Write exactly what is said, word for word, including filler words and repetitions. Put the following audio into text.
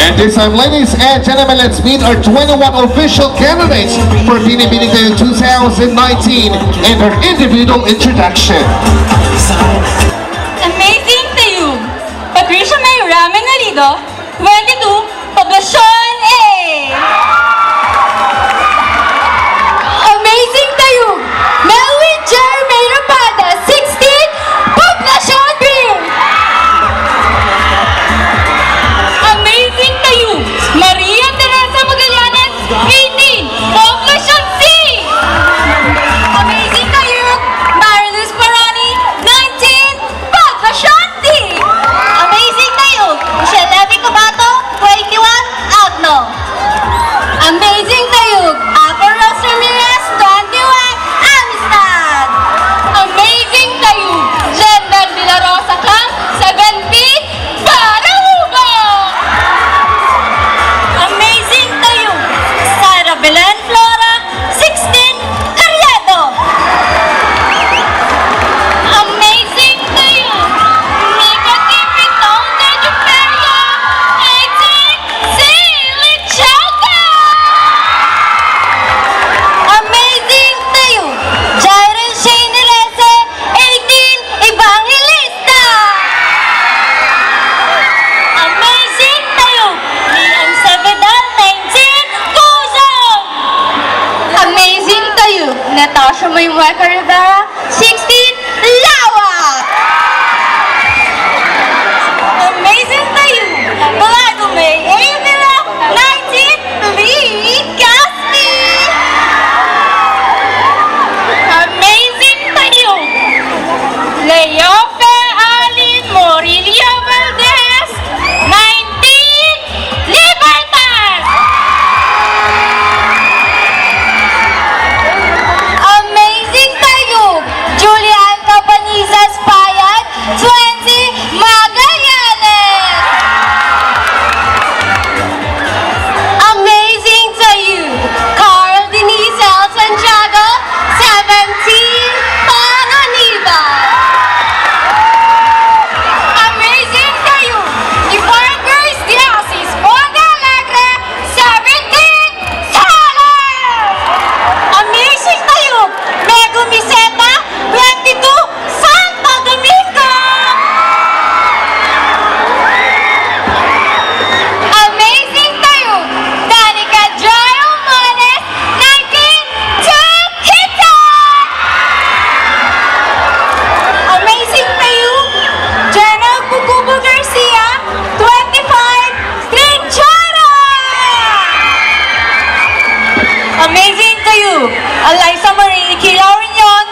And this time, ladies and gentlemen, let's meet our twenty-one official candidates for Binibining Tayo two thousand nineteen and her individual introduction. Amazing Tayug, Patricia May Ramen Nalido, twenty-two, Poblacion A. Amazing Tayug, Melwin Jeremy Rapada, sixteen, Poblacion B. Amazing Tayug, Maria Teresa Magallanes, eighteen, Poblacion C. Amazing Tayug, Mariluz Parani, nineteen, Poblacion D. Amazing Tayug, Michelle Levy Cubato, twenty-one, Agno. Amazing Tayug, Apple Rose Ramirez, twenty-one, Amistad. Amazing Tayug, Lendel Villarosa Cam, seventeen, Parahubo. Amazing Tayug, Sara Belen Flora, sixteen, Carriedo. Amazing Tayug, Nica Kim Victor Dejuperio, eighteen, Silichaka. Amazing Tayug, Jairen Shane Reyes, eighteen, Evangelista. Amazing Tayug, Lian Sevedal, nineteen, Cozon. Amazing Tayug, Natasha Maymueca Rivera, sixteen, Lawak. Amazing Tayug, Bartolome A. Villa, nineteen, Legazpi. Amazing Tayug, Leofe Alin Morillo Valdez, nineteen, Libertad. Amazing Tayug, Julian Cabanizas Payag, twenty, Magallanes. Amazing Tayug, Carl Denise L. Santiago, seventeen, Panganiban. Amazing Tayug, Yvonne Grace Diaz, Esponda Alegre, seventeen, Sales. Amazing Tayug, Mego Miseta, twenty-two, Santo Domingo. Amazing Tayug, Danica Joy Romualdez, nineteen, Chiquita. Amazing Tayug, Jenna Cucubo Garcia, twenty-five, Trinchera. Amazing Tayug, Alyssa Marie Iquilao Reunion,